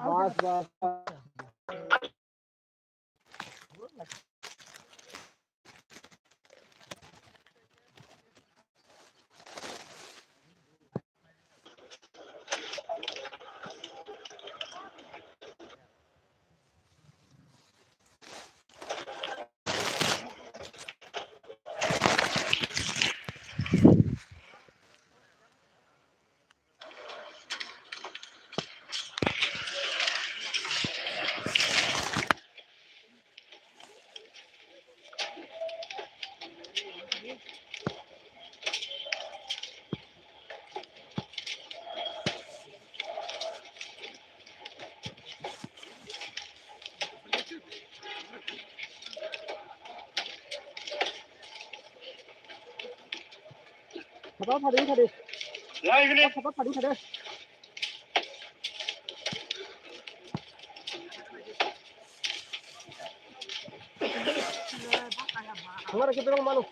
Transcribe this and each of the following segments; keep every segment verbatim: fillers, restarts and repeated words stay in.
Bas, bas. Khaba phadi phadi. Lai bini. Khaba phadi phadi. Khaba rakhi dorong mano.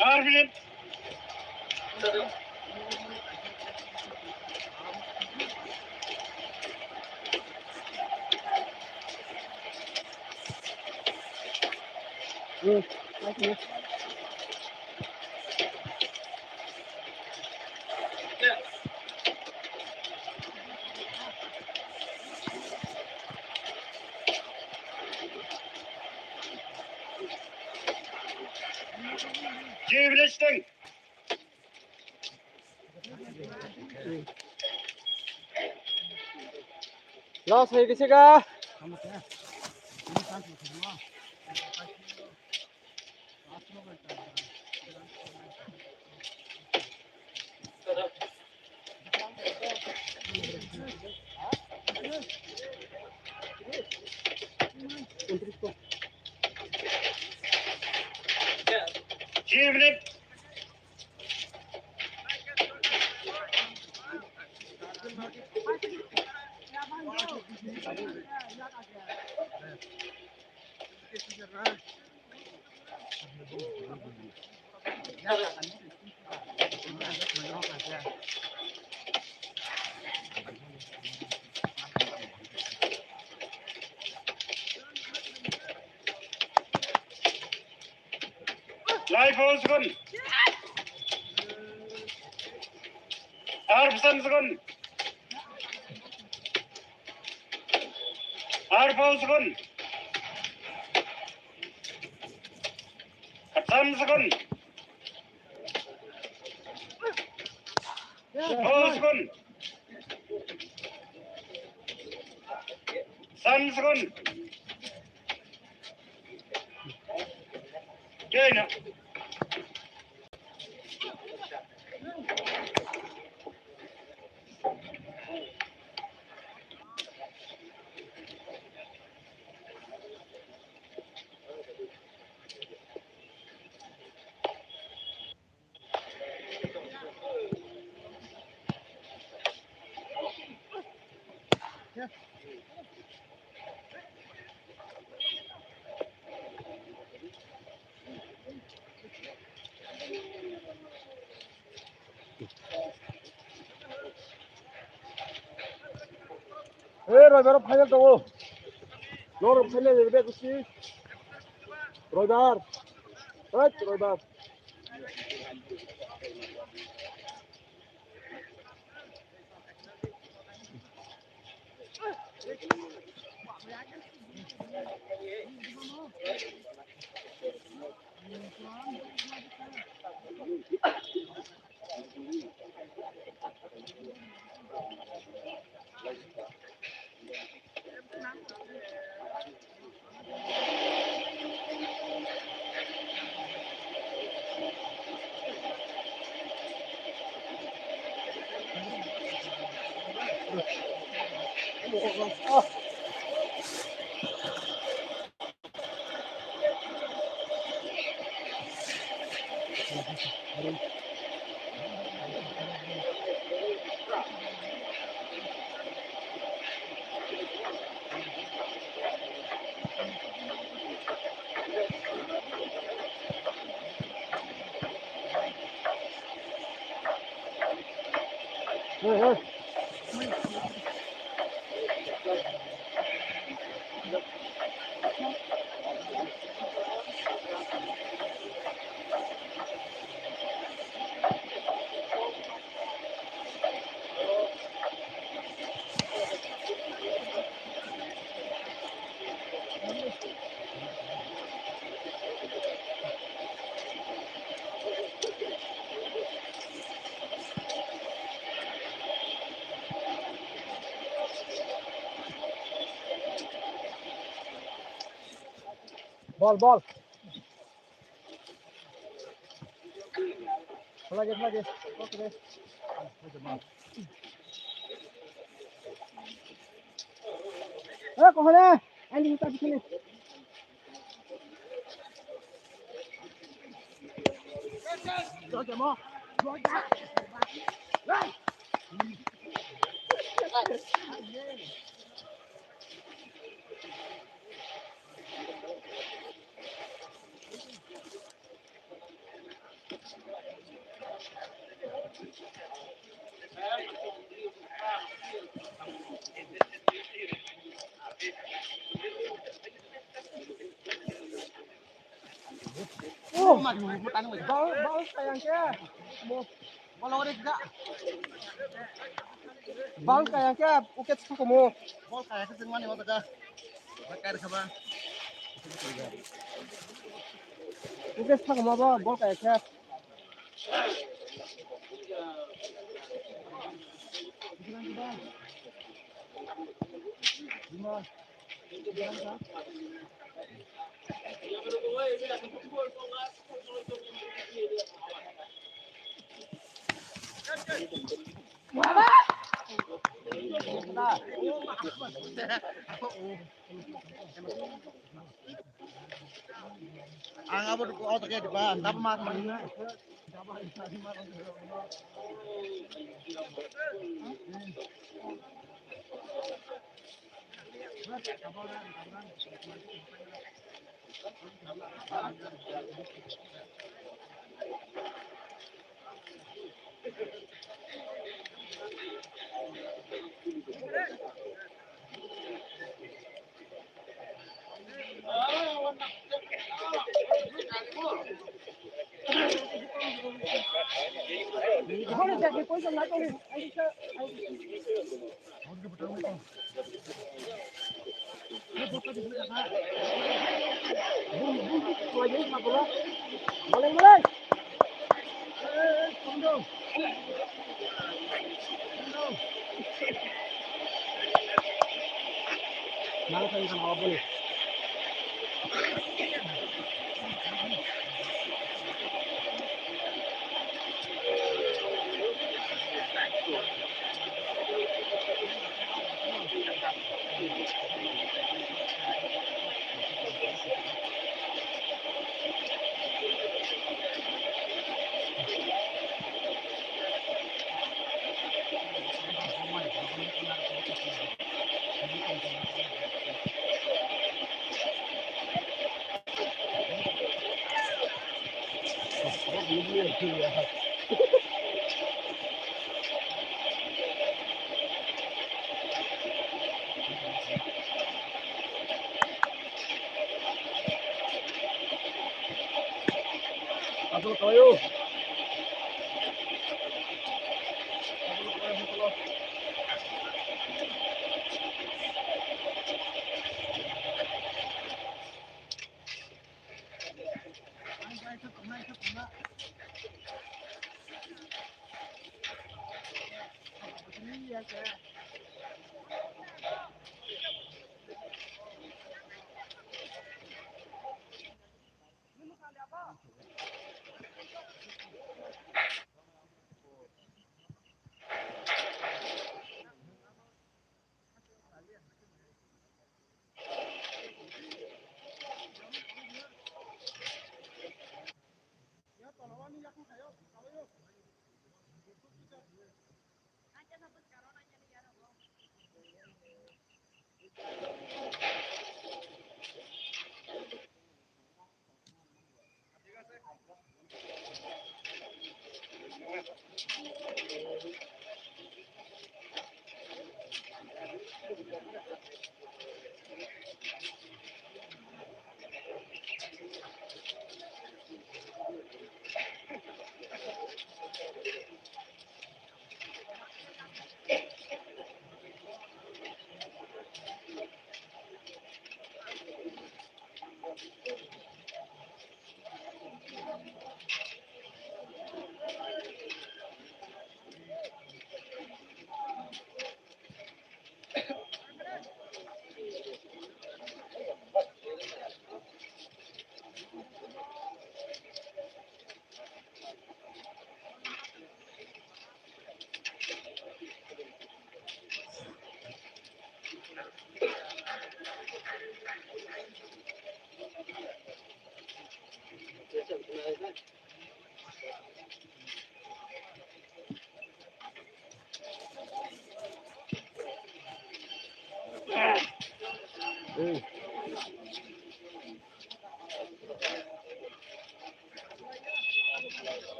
Arvin. Jai Village Tank. Los hai kisa ka. Evening. Lai phal sukun. Ar bwsang sukun. Ar phal sukun. Khatam sukun. Phal sukun. San sukun. Kena. Eh, Roibar final tongo. Norok final ni bek si. Roibar. Right, Roibar. Bol, bol. Lagi, lagi. Oke deh. Eh, kohane. Ani kita di sini. Bal, bal kaya khe. Mo. Bal ore ga. Bal kaya khe, uke thako mo. Bal kaya khe jeng mani wata ga. Bakar khaba. Uke thako mo ba, bal kaya khe. Ang abo auto ke di ba, daba ma ma.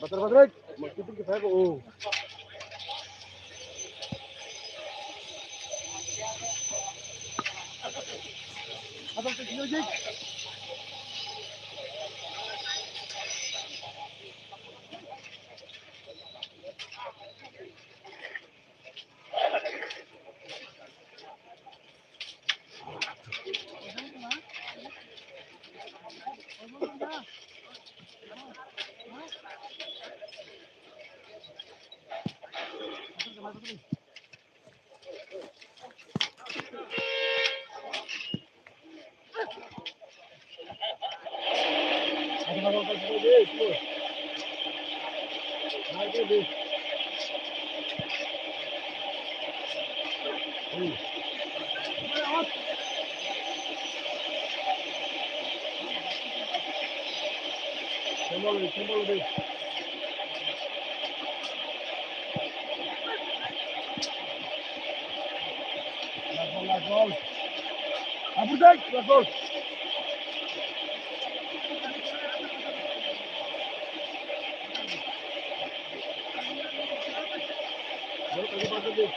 Batar, batar, mas kiting kita ko. Apa tu music? Last ball, last ball. Abur dai, last ball. Ball, ball, ball, ball.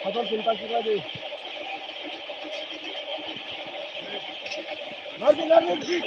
Hadal sinta kira de. Large, large, big.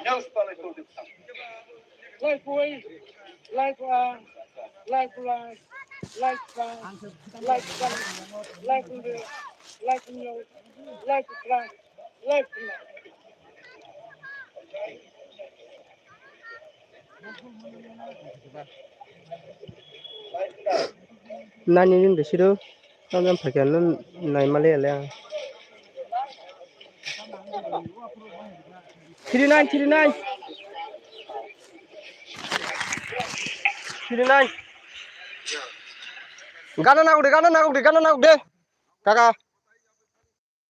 News pale to dikha. Life way, life, uh, life, life, life, life, life, life, life, life, life, life. Nani nin de siro. Tamjani phaikhe nw naimaliya le ang. Three nine, three nine. Three nine. Gana naguk de, gana naguk de, gana naguk de. Kaka.